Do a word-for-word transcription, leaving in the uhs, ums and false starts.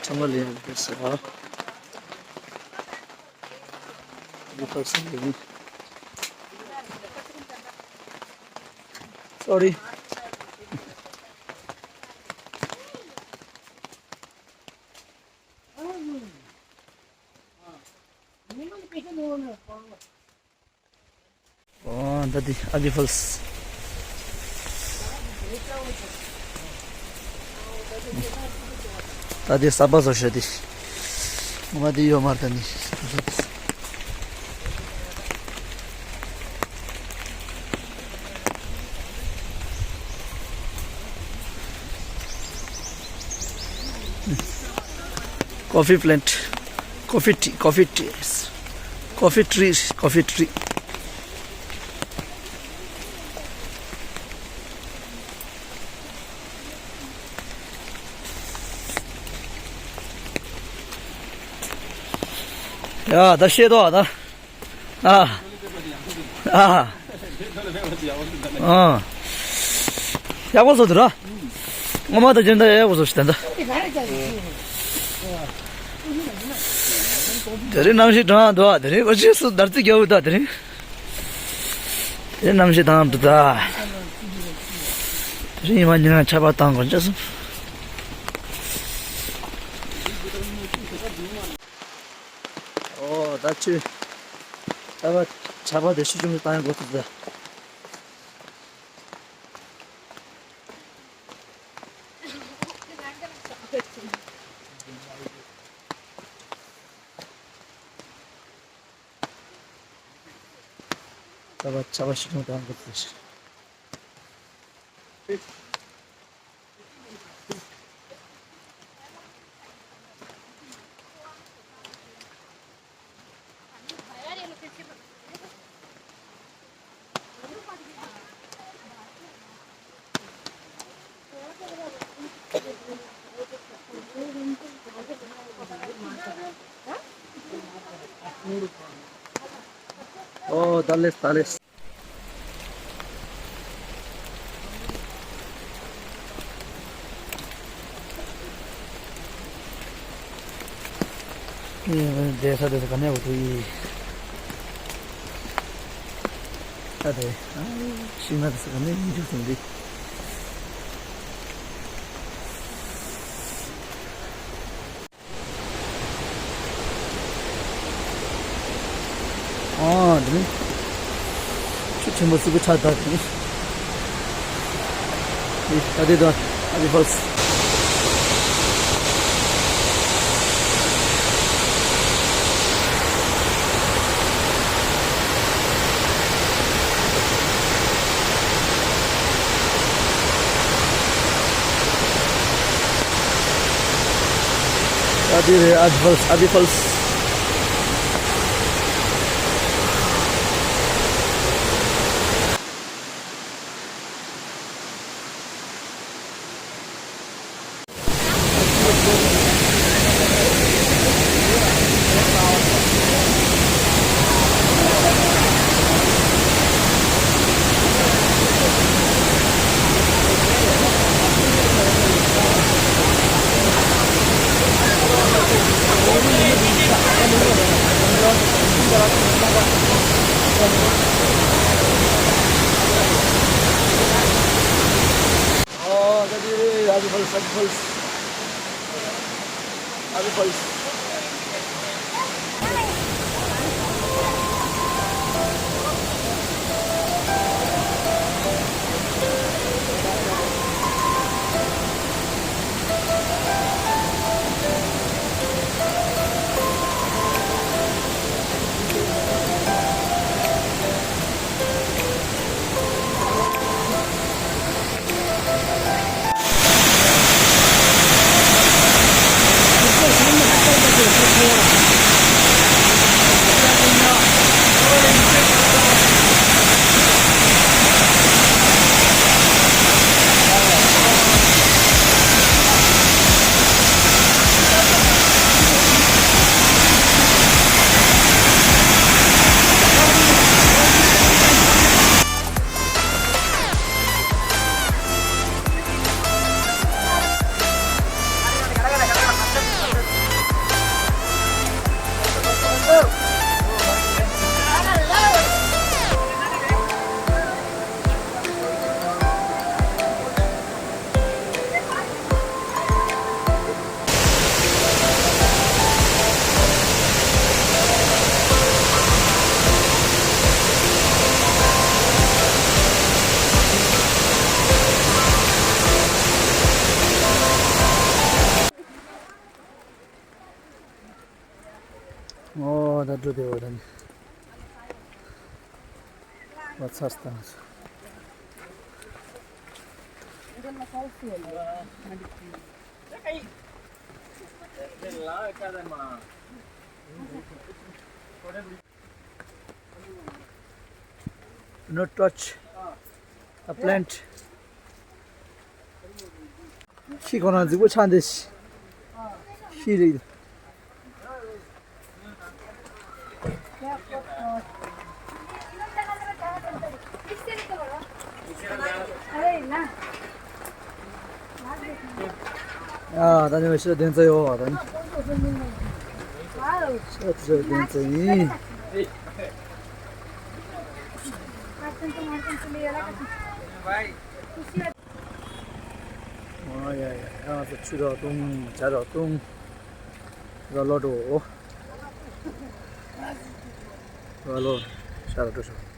ཚང་མ་ལ་ཡང་བཀྲ་ཤིས་བདེ་ལེགས། Sorry. ཨོ། ད་འདི་ཨ་བི་ཕོལ་སི། ད་འདི་གསར་པ་བཟོ་ཤོག་འདི། ངོ་མ་འདི་ཡོད་མ་རེད་ད་འདི། Coffee plant, coffee tree, coffee trees, coffee trees, coffee tree. ཡ་ད་ཤེས་ཏོ་ད། ཨ། ཨ། ཨ། ཡག་པོ་བཟོ་འདུག་ར། ངོ་མ་ད་སྦྱིན་བདག་ཡག་པོ་བཟོ་ཞིག་ད་ད། དེ་རིང་གནམ་གཤིས་གྲང་འདུག་དེ་རིང་ཨོ་ཅེ་སུ་དར་ཚིག་རྒྱབ་ད་དེ་རིང་། དེ་རིང་གནམ་གཤིས་གྲང་འདུག་ད། དེ་རིང་ཡིན་མ་ཉིན་ང་ཆར་པ་བཏང་དགོས་ཅེས་སུ། ཨོ་ད་ཆུ། ཆར་པ། ཆར་པ་དེ་ཆུ་ཆུང་ཆུང་བཏང་ཡང་འགོ་ཚུགས་ད། ཆར་པ། ཆར་པ་ཆུ་ཆུང་བཏང་འགོ་ཚུགས་ཤིག་ཨོ་ད་ལེས་ད་ལེས། བསྡད་ས་དེ་ཚོ་ག་ནས་འོ་དེ་ཡིན། ད་དེ་ཤིང་ནགས་དེ་ཚོ་ག་ནས་ཡིན་འཇུག་སོང་འདི། ཨ་འདི་ནི་ཆུ་ཆེན་པོ་སུ་གུ་ཆགས་ད་དེ་ནི་ད་དེ་ད་ཨ་བི་ཕོལ་སི། ཨ་དེ་རེད། ཨ་བི་ཕོལ་སི། ཨ་བི་ཕོལ་སི། ཨོ་ད་དེ་རེད། ཨ་བི་ཕོལ་སི། ཨ་བི་ཕོལ་སི། ཨ་བི་ཕོལ་སི། ད་འགྲོ་བདེ་བ་དང་། བ་ཚར་སྟངས། No touch the plant. ཤི་ཁོ་ན་རྫིག་པོ་ཆགས་འདི་ཤི་རེད། ཡ་ད་ནི་ཤི་དོན་ཚ་ཡོད་བ་ད་ནི། ཤི་དོན་ཚ་ཡིན། ཨ་ཡ་ཡ་ཡ་ང་ཚོ་ཆུ་རག་བཏུང་ཇ་རག་བཏུང་། ར་ལོ་འགྲོ། ར་ལོ་ཤ་ར་འགྲོ་ཤོག